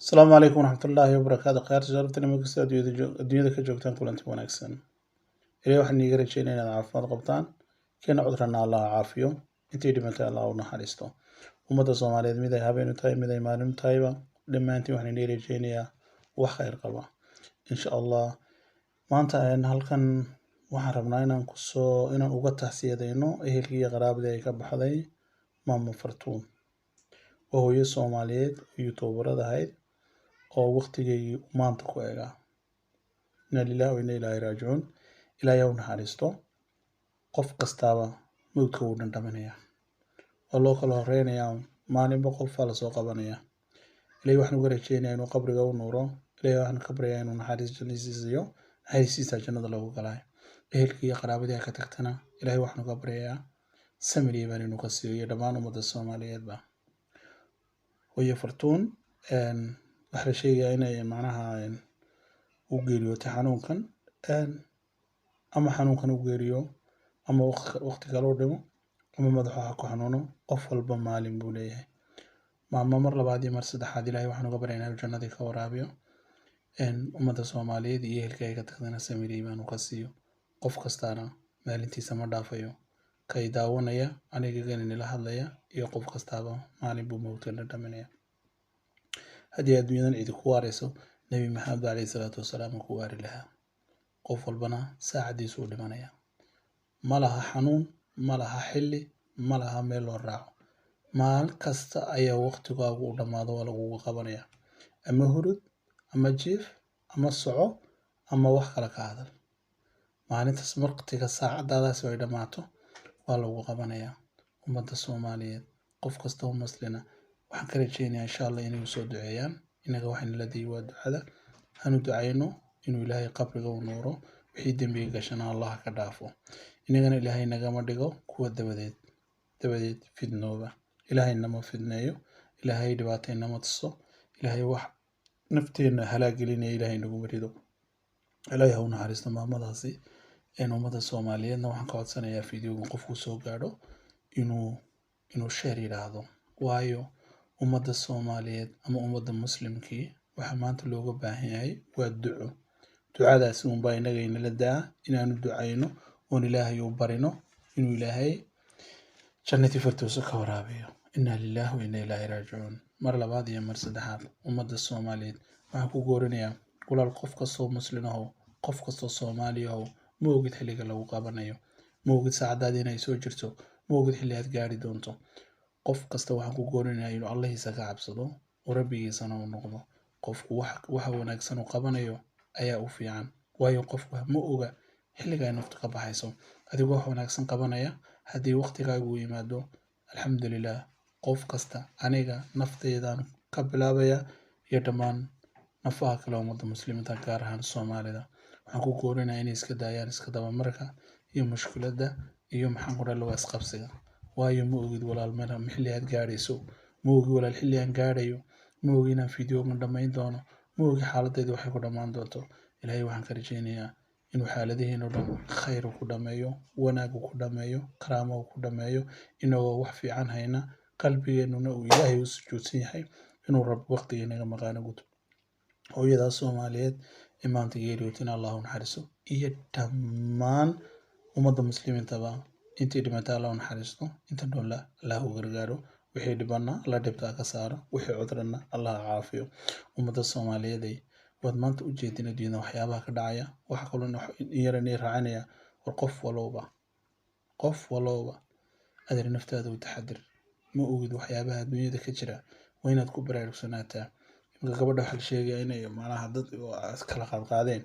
Asalaamu calaykum waraxmatullaahi wabarakaatu. Khayaarta sharafta leh, markasta adduunyada ka joogtaan, kulanti wanaagsan. Ilaahay waxaan iiga rajeynaya inaad caafimaad qabtaan, keena cudurana Allah caafiyo, intii dhimatay Allah u naxariisto. Ummadda Soomaaliyeed, mid ay habeen u tahay, mid ay maalin u tahayba, dhammaantiin waxaan inii rajeynayaa wax khayr qaba, insha Allah. Maanta halkan waxaan rabnaa inaan kusoo inaan uga tacsiyadeyno ehelkii iyo qaraabadii ay ka baxday Maama Fartuun. Waa hooyo Soomaaliyeed oo youtuberad ahayd oo waqtigeygii maanta ku egaa. Inna lillahi wa inna ilaahi raajicuun. Ilaahay ha u naxariisto. Qof kastaaba mawdka wuu dhandhaminayaa, waa loo kala horeynayaa, maalinba qof baa lasoo qabanayaa. Ilahay waxaan uga rajeynayaa inuu qabriga u nuuro. Ilahay waxaan ka baryayaa inuu naxariis jannadiisa siiyo, naxariistiisa jannada loogu galaayo. Ehelkii iyo qaraabadii ha ka tagtana Ilahay waxaan uga baryayaa samir iyo iimaan inuu ka siiyo, iyo dhammaan ummadda Soomaaliyeedba. Hooyo Fartuun waxaa la sheegayaa inay macnaha u geeriyootay xanuunkan, ama xanuunkan u geeriyo, ama waqti kale u dhimo, ama madaxu ha ku xanuuno. Qof walba maalin buu leeyahay. Maama mar labaad iyo mar saddexaad Ilahay waxaan uga baryaynaa inuu jannadii ka waraabiyo. Ummadda Soomaaliyeed iyo ehelka ay ka tagtana samir iyo iimaan uu ka siiyo. Qof kastaana maalintiisa ma dhaafayo, kay daawanaya, aniga ganina hadlaya, iyo qof kastaaba maalin buu mawdka dhadhaminaya. Haddii adduunyadan cidi ku waarayso, Nebi Maxamed calayhi salaatu wasalaam ku waari lahaa. Qof walbana saacadiisu u dhimanaya. Ma laha xanuun, ma laha xilli, ma laha meel loo raaco. Maalin kasta ayaa waqtigaagu u dhammaado, waa lagugu qabanaya. Ama hurud, ama jiif, ama soco, ama wax kale ka hadal, maalintaas waqtiga saacadaadaasi ay dhammaato waa lagu qabanayaa. Ummadda Soomaaliyeed, qof kasta oo muslina, waxaan ka rajeynayaa, insha Allah, inay usoo duceeyaan. Inaga waxayna la diyi waa ducada. Hanu ducayno inuu Ilaahay qabriga u nuuro, wixii dembiga gashana Allah ka dhaafo. Inagana Ilaahay nagama dhigo kuwa dabadeed fidnooba. Ilaahay nama fidneeyo, Ilaahay dhibaato inama tuso, Ilaahay wax nafteena halaag gelinaya Ilaahay naguma rido. Ilaahay ha u naxariisto maamadaasi. Ummadda Soomaaliyeedna waxaan ka codsanayaa videogan qofku soo gaadho inuu share yidhaahdo, waayo ummadda Soomaaliyeed ama ummadda muslimkii waxaa maanta looga baahan yahay waa duco. Ducadaasi unbaa inaga inala daa inaanu ducayno oon Ilaahay u barino inuu Ilaahay jannadii firdowsa ka waraabiyo. Inna lillahi wa inna ilaahi raajicuun. Mar labaad iyo mar saddexaad, ummadda Soomaaliyeed waxaan ku goorinayaa, walaal, qof kastoo muslin ahow, qof kastoo Soomaali ahow, ma ogid xilliga lagu qabanayo, ma ogid saacadaadi inay soo jirto, ma ogid xilli aad gaari doonto. Qof kasta waxaan ku goorinayaa inuu Allahiisa ka cabsado oo Rabbigiisana uu noqdo. Qofku waxa wanaagsan uu qabanayo ayaa u fiican, waayo qofku ma oga xilliga ay naftu ka baxayso. Adigoo wax wanaagsan qabanaya haddii waqtigaagu uu yimaado, alxamdulilah. Qof kasta, aniga nafteydan ka bilaabaya iyo dhammaan nafaha kale ummadda muslimiinta, gaar ahaan Soomaalida, waxaan ku goorinayaa inay iska daayaan iska dabamarka iyo mushkiladda iyo, maxaan ku dhaha, luga isqabsiga, waayo ma ogid, walaal, meel xilli aad gaadhayso. Ma ogi, walaal, xilli aan gaadhayo. Ma ogi inaan videogan dhammayn doono. Ma ogi xaaladayda waxay ku dhammaan doonto. Ilaahay waxaan ka rajeynayaa inuu xaaladaheena o dhan khayr ku dhammeeyo, wanaag ku dhammeeyo, karaamo ku dhammeeyo, inagoo wax fiican hayna, qalbigeennuna uu Ilaahay u sujuudsan yahay, inuu Rabbi waqtiga inaga maqaano guto. Hooyadaas Soomaaliyeed ee maanta geeriyootina Allah u naxariiso, iyo dhammaan ummadda muslimiintaba. Intii dhimatay Allah u naxariisto, inta noola Allah u gargaaro, wixii dhibana Allah dhibtaa ka saaro, wixii cudurana Allah caafiyo. Ummadda Soomaaliyeed, waad maanta u jeedin adduunyada waxyaabaha ka dhacaya. Waxa kaloo yar inay raacinaya, war qof walowba, qof walowba, adeer, naftaada u taxadir. Ma ogid waxyaabaha adduunyada ka jira, waa inaad ku baraarugsanaataa. Iminka gabadha waxaa la sheegaya inay macnaha dad kala qaadqaadeen.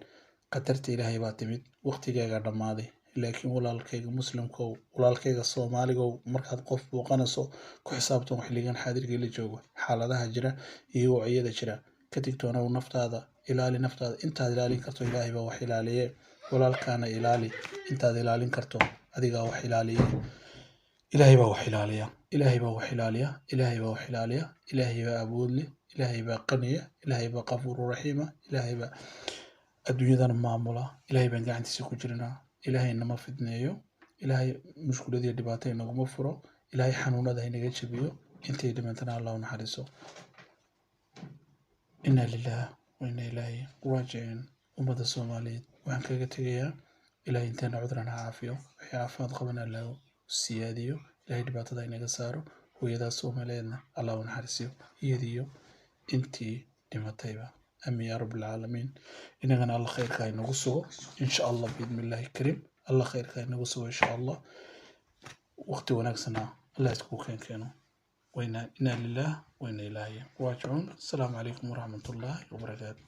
Qadarta Ilaahay baa timid, waqtigaaga dhammaaday. Laakiin walaalkayga muslimkow, walaalkayga Soomaaligow, markaad qof booqanayso, ku xisaabtan xilligan xaadirkii la joogo, xaaladaha jira iyo wacyada jira. Ka digtoonow, naftaada ilaali, naftaada intaad ilaalin karto. Ilaahay baa wax ilaaliye. Walaalkaana ilaali intaad ilaalin karto, adigaa wax ilaaliye. Ilaahay baa wax ilaaliya, Ilaahay baa wax ilaaliya, Ilaahay baa wax ilaaliya. Ilaahay baa awood leh, Ilaahay baa qaniya, Ilaahay baa qafuuru raxiima, Ilaahay baa adduunyadan maamula. Ilaahay baan gacantiisa ku jirnaa. Ilaahay nama fidneeyo, Ilaahay mushkuladiyo dhibaato inaguma furo, Ilaahay xanuunada inaga jabiyo. Intay dhimantana Allah u naxariiso. Inna lilah wa inna ilaahi raajicuun. Ummadda Soomaaliyeed waxaan kaga tegayaa, Ilahay inteena cudurana ha caafiyo, wixii caafimaad qabana Allah siyaadiyo, Ilahay dhibaatada inaga saaro. Hooyadaas Soomaaliyeedna Allah u naxariisiyo, iyadiyo intii dhimatayba. Aamin yaa rabbilcaalamiin. Inagana Allah khayrka inagu sugo, insha Allah, biidni kariim. Allah khayrka inagu sugo, insha Allah. Waqti wanaagsana Allah iskugu keeno. Inna lilah wa inna ilaahi raajicuun. Asalaamu calaykum waraxmatullaahi wabarakaatu.